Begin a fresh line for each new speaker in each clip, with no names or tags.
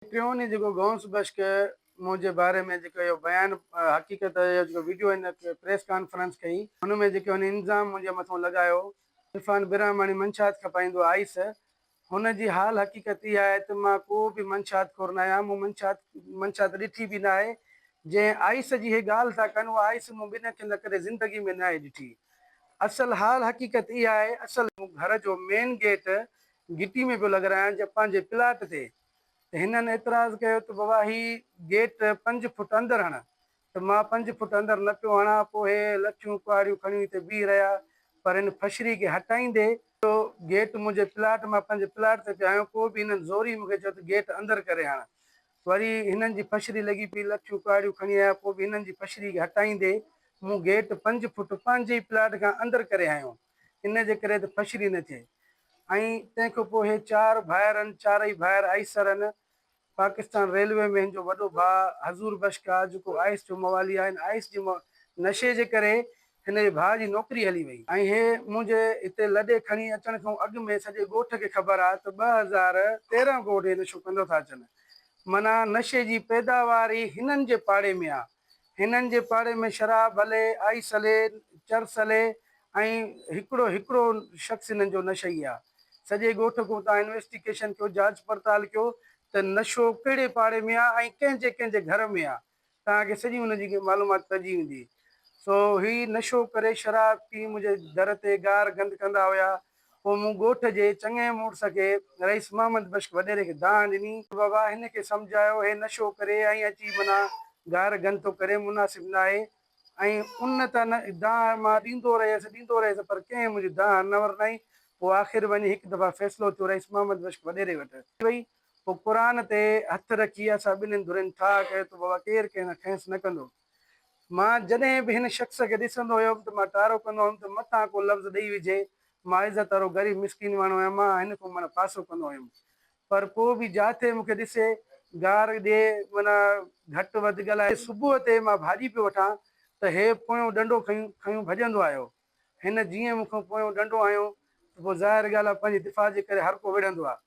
ٽيون ڏينهن جيڪو غوث بخش منهنجي باري ۾ جيڪو اهو بيان حقيقت جو جيڪو وڊيو هن پريس ڪانفرنس ڪئي ان ۾ جيڪي هن الزام منهنجي مٿون لڳايو عرفان براهماڻي منشيات کپائيندو آئيس هن جي حال حقيقت اها آهي ته مان ڪو به منشيات خور نه آهيان مون منشيات منشيات ڏٺي به نه آهي جنهن آئيس جي هي ڳالهه ٿا ڪن اها آئيس مون ٻن اکين سان ڪڏهن زندگي ۾ ناهي ڏٺي اصل حال حقيقت اها آهي اصل مون گهر جو مين گيٽ گهٽي ۾ پيو لڳرايان جا پنهنجي پلاٽ تي ته هنن اعتراض ڪيو ته بابا هي گيٽ پنج فٽ اندر هڻ ته مان پنج فٽ اندر نه پيو هڻان پوء هي لٺيون ڪهاڙيون کڻيون هتي بيهي رهيا پر هن ڦشري کي هٽائيندي جو گيٽ منهنجي پلاٽ مان پنهنجي پلاٽ تي پيو هنيو پوء به هنن زوري مون کي چيو ته گيٽ اندر ڪري هڻ وري هنن جي ڦشري لڳي پئي لٺيون ڪهاڙيون کڻي آيا پوء به هنن جي ڦشري کي هٽائيندي مون گيٽ پنج فٽ پنهنجي ئي پلاٽ کان اندر ڪري هنيو ان جي ڪري ته ڦشري نه ٿئي ۽ تنهن کان پوء هي چار ڀائر آهن، چارئي ڀائر آئيسر آهن. پاڪستان ريلوي ۾ هن جو وڏو ڀاء حضور بخش آ جيڪو آئيس جو موالي آهي. هن آئيس جي نشي جي ڪري هن جي ڀاء جي نوڪري هلي وئي. ۽ هي منهنجي هتي لڏي کڻي اچڻ کان اڳ ۾ سڄي ڳوٺ کي خبر آ ته 2013 کان وٺي هي نشو ڪندو ٿا اچن. معنيٰ نشي جي پيداوار ئي هنن جي پاڙي ۾ آ. هنن جي پاڙي ۾ شراب هلي، آئيس هلي، چرس هلي ۽ هڪڙو هڪڙو شخص هنن جو نشئي آ. سڄي ڳوٺ کان تان انويسٽيگيشن ڪيو، جاچ پڙتال ڪيو ته نشو ڪهڙي پاڙي ۾ آ ۽ ڪنهن جي ڪنهن جي گهر ۾ آ. توهان کي سڄي ان جي معلومات پئجي ويندي. سو هي نشو ڪري شراب پي منهنجي در تي گار گند ڪندا هيا. پوء مون ڳوٺ جي چڱي مڙس کي رئيس محمد بخش وڏيري کي دانهن ڏني. بابا هن کي سمجهايو هي نشو ڪري ۽ اچي منا گار گند ٿو ڪري مناسب ناهي ۽ ان ته نه دانهن مان ڏيندو رهيس ڏيندو رهيس پر ڪنهن منهنجي دانهن نه ورنائي پوء آخر وڃي هڪ دفعا فيصلو ٿيو رئيس محمد بخش وڏيري وٽ وئي پوء قرآن تي هٿ رکي اسان ٻنهين ڌرين ٺاهه ڪيو ته بابا ڪير ڪنهن سان کهنس نه ڪندو. مان جڏهن به هن شخص کي ڏسندو هيم ته مان ٽارو ڪندو هيم ته متان ڪو لفظ ڏئي وجهي، مان عزت وارو غريب مسڪين ماڻهو آهيان، مان هن کان معنيٰ پاسو ڪندو هيم. پر پوء به جاٿي مون کي ڏسي، گار ڏئي، معنيٰ گهٽ وڌ ڳالهائي. صبح تي مان ڀاڄي پيو وٺان ته هي پويون ڏنڊو کنيون ڀڄندو آيو. هن جيئن مون کان پويون ڏنڊو هنيو ته پوء ظاهر ڳالهه آهي پنهنجي دفاع جي ڪري هر ڪو وڙهندو آهي.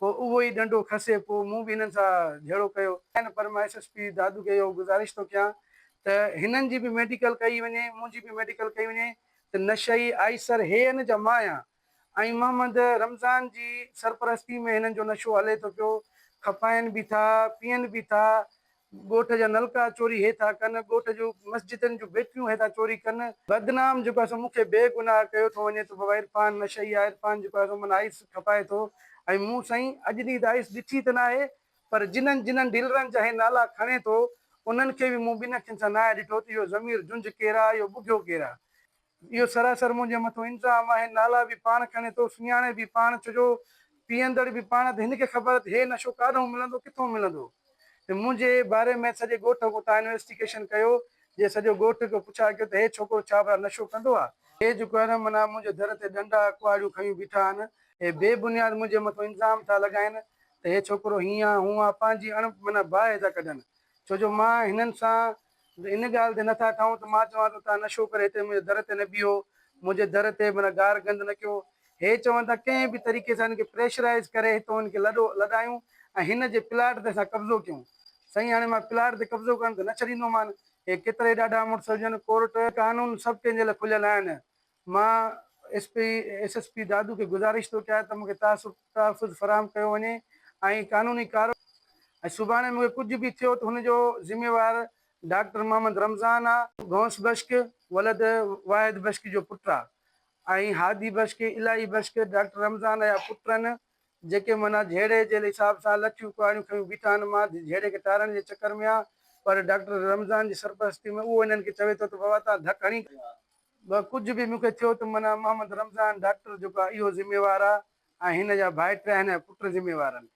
پوء اهو ئي ڏنڊو کسي پوء مون به هنن سان جهيڙو ڪيو. پر مان ايس ايس پي دادو کي اهو گذارش ٿو ڪيان ته هنن جي به ميڊيڪل ڪئي وڃي، منهنجي به ميڊيڪل ڪئي وڃي ته نشئي آئيسر هي نه جا مان آهيان ۽ محمد رمضان جي سرپرستي ۾ هنن جو نشو هلي ٿو پيو، کپائين به ٿا، پيئن به ٿا، ڳوٺ جا نلڪا چوري هي ٿا ڪن، ڳوٺ جون مسجدن جون بيٽريون هي ٿا چوري ڪن. بدنام جيڪو آهي سو مون کي بي گناهه ڪيو ٿو وڃي ته بابا عرفان نشئي آهي، عرفان جيڪو آهي سو معنيٰ آئيس کپائي ٿو ۽ مون سائين اڄ ڏينهن ته آئيس ڏٺي ته ناهي پر جنھن جنھن ڊيلرن جا هي نالا کڻي ٿو انهن کي به مون ٻن اکين سان ناهي ڏٺو ته اهو ضمير جنجهه ڪير آهي، اهو ٻگهيو ڪير آهي. اهو سراسر منهنجي مٿون الزام آهي، نالا به پاڻ کڻي ٿو، سڃاڻي به پاڻ، ڇو جو پيئندڙ به پاڻ ته هن کي خبر ته هي نشو ڪاڏهون ملندو، ڪٿون ملندو. ته منهنجي باري ۾ سڄي ڳوٺ کان تان انويسٽيگيشن ڪيو، جي سڄو ڳوٺ کان پڇا ڪيو ته هي ڇوڪرو ڇا ڀلا نشو ڪندو آ؟ هي جيڪو آهي نه معنيٰ منهنجي در تي ڏنڊا ڪهاڙيون کنيون بيٺا آهن، هي بي بنياد منهنجي مٿون الزام ٿا لڳائين ته هي ڇوڪرو هيئن آ هونئن آ، پنهنجي اڻ معنيٰ باهه ٿا ڪڍن، ڇو جو مان هنن سان ان ڳالهه تي نه ٿا ٺهون ته مان چوان ٿو توهان نشو ڪري هتي منهنجي در تي نه بيهو، منهنجي در تي معنيٰ گار گند نه ڪيو. هي چون ٿا ڪنهن به طريقي سان هن کي پريشرائيز ڪري هتون هن کي لڏو لڏايون ۽ هن جي پلاٽ تي اسان قبضو ڪيون. سائين هاڻي مان پلاٽ تي قبضو ڪرڻ ته نه ڇڏيندومان. هي ڪيترائي ڏاڍا مڙس هجن، ڪورٽ، قانون سڀ ڪنهن جي لاء کليل آهن. مان S P S S P Dadu کي گذارش ٿو ڪيان ته مون کي تحفظ فراهم ڪيو وڃي ۽ قانوني ڪارروائي ۽ سڀاڻي مون کي ڪجهه به ٿيو ته هن جو ذميوار ڊاڪٽر محمد رمضان آ. غوث بخش ولد واحد بخش جو پٽ آ ۽ هادي بخش، الاهي بخش ڊاڪٽر رمضان جا پٽ آهن جيڪي معنيٰ جهيڙي جي حساب سان لٺيون ڪهاڙيون کنيون بيٺا آهن مان جهيڙي کي ٽارڻ جي چڪر ۾ آهيان پر ڊاڪٽر رمضان جي سرپرستي ۾ اهو هنن کي چوي ٿو ته بابا تان ڌڪ هڻي به ڪجهه به مون کي ٿيو ته معنيٰ محمد رمضان ڊاڪٽر جيڪو آهي اهو ذميوار آهي ۽ هن جا ڀائٽيا هن جا پٽ ذميوار آهن.